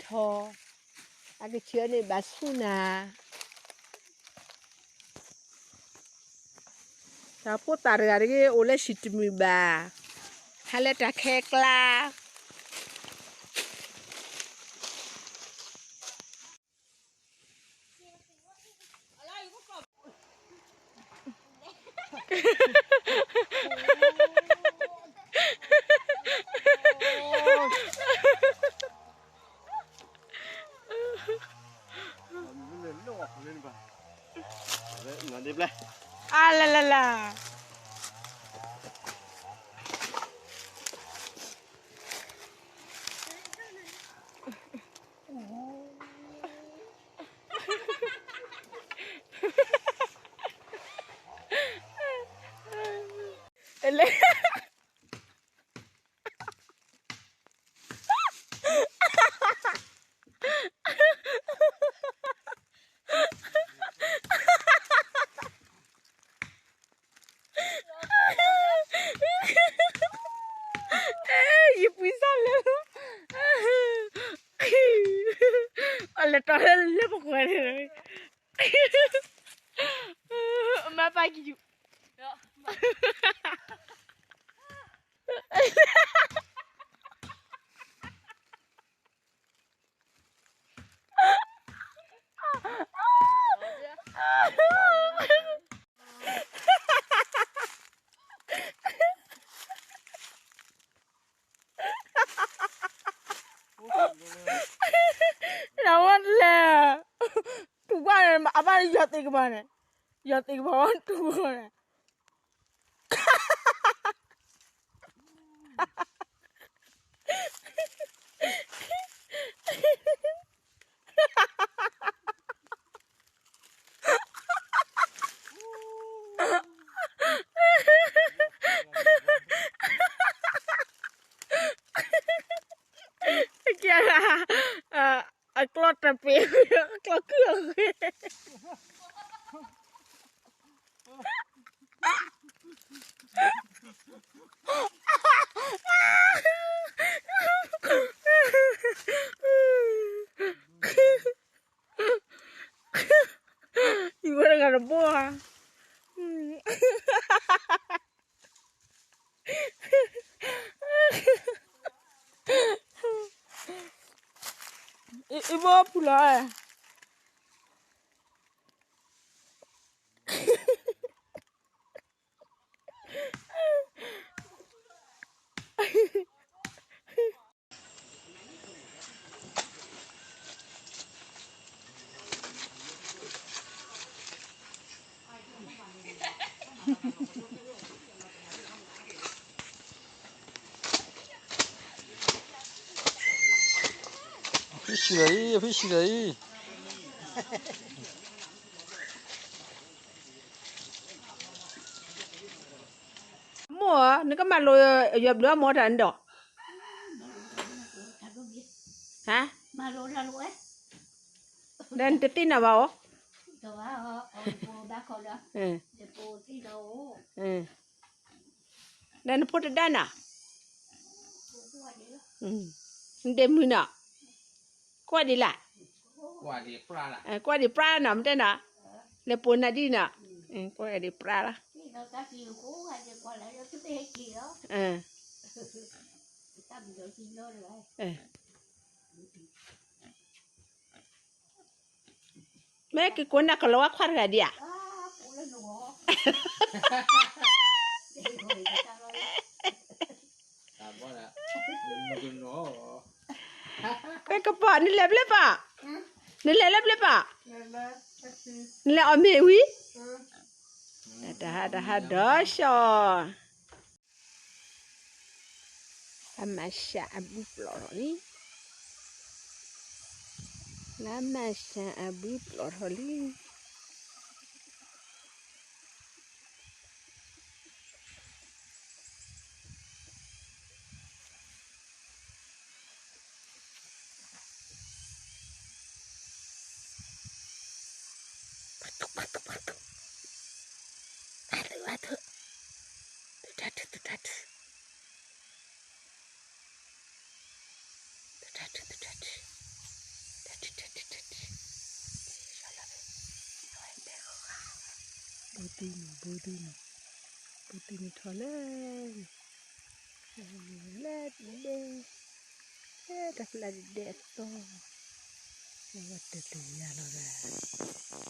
ထီ, အကဆၢန့ၣ်ဘၣ်ဆူၣ်နၤ, တၢ်ဖိသၣ်တဂၤတဂ့ၤအိၣ်လၢဟံၣ်တမုာ်ဘၣ်, ဟဲလၢတၢ်ခဲကျါ အလၢလၢလၢ, ယပှံၤစၢ်လၢ, အလဲၤတီၤလၢလၢပှဲၤန့ၣ်, မၤပာ်ကံယူၤ လီၤဝဲလဲၣ်, တူၢ်ဘၣ်န့ၣ် အဘၣ်ယီၤသ့ၣ်ကပၤန့ၣ်, ယီၤသ့ၣ်ကပၤဝဲတူၢ်ဘၣ်န့ၣ် ကဲ, အကျီၢ်တပ့ၤ, အကျီၢ်ကုၢ်အဂ့ၢ် ယဝဲတဂၤတဘိဧါ, အံၤဘိပူၤလီၤ, ဖံဆံလီၤအံၤ, ဖံဆံလီၤအံၤ, မိၢ်ဧၢ, နကမၤလိယွၤဘျုးအမိၢ်တၢ်န့ၣ်ဒီး, ဟါ, ဒီးနတသ့ၣ်နီၣ်ဘၣ်အီၤ, ဒီးနဖိတဒါနီၤ, နဒ့မုၢ်နီၤ, ကွၢ်ဒံးလၢ်, ကွၢ်ဒံးပြါနီၤ မ့ၢ်တဲနီၤ, လဲၤပိာ်နၤဒ်နီၤ, ကွၢ်ဒံးပြါလီၤ. မ့ၢ်က့ၤကိးနၤကလီၤဝါခွါတဂၤဒံးဧါ, ကပီၤ နလဲၤဘျဲၣ်ပီၤ, နလဲၤလၢဘျဲၣ်ပီၤ, နလဲၤအီၣ်မ့ၤဝံၤ, တဟးတဟးဒီးဆီ, အမၤစှၤအဘုပျီၢ်ထီၣ်လံ, လၢမၤစှၤအဘုပျီၢ်ထီၣ်လံ. ပှၤထုး ပှၤထုး ပှၤထုး, သုတၢ်ထုး သုတၢ်ထုး, သုတၢ်ထုး သုတၢ်ထုး. ဘိသံန့ၣ် ဘိသံန့ၣ်, ဘိသံန့ၣ်ထီၣ်လၢ လၢဒဲ, လၢတၢ်ဖျါဒဲဒဲအသီ, အဝဲတတယာ်လီၤဒီး,